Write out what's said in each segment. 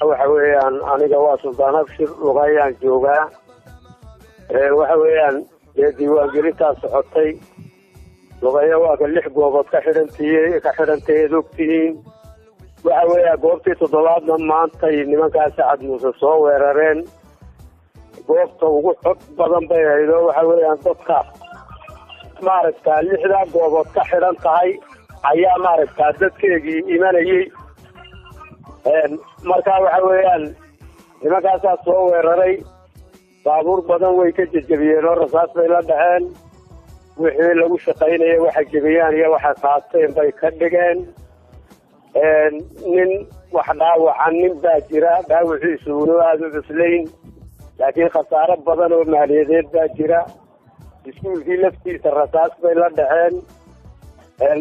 Waxa weeyaan aniga waa Suldaan Abshir, Luqayaan joogaa. Waxa weeyaan dee diiwaangelintaa socotay. Luqaya waa ka 6 goobood ka xidhantiy ka xidhantayeed ogtihiin. Waxa weeya goobtii toddobaadna maantay nimankaa Sacad Muuse soo weerareen. Goobta ugu xog badan bay ahayd oo waxa weeyaan dadka maaragtaa 6daa goobood ka xidhan tahay ayaa maaragtaa dadkeegii imanayey. Marka waxa weeyaan nimankaasaa soo weeraray, baabuur badan way ka jejebiyeen oo rasaas bay la dhaceen. Wixii lagu shaqaynaya waxay jebiyaan iyo waxay qaateen bay ka dhigeen. Nin wax dhaawaca nin baa jira, dhaawaciisu una aada u cuslayn, laakiin khasaaro badan oo maaliyadeed baa jira. Iskuulkii laftiisa rasaas bay la dhaceen.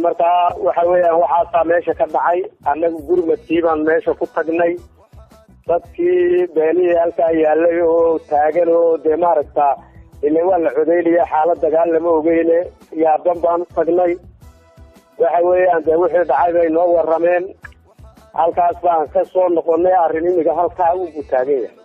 Markaa waxa weeyaan waxaasaa meesha ka dhacay. Annagu gurmadkii baan meesha ku tagnay, dadkii beenihii halkaa yaalay oo taagan oo dee maaragtaa ile waa la codaynaya, xaalad dagaal lama ogeyne, yaaban baan u tagnay. Waxa weeyaan dee wixii dhacay bay noo warrameen, halkaas baan ka soo noqonay. Arrin imiga halkaa unbuu taagan yahay.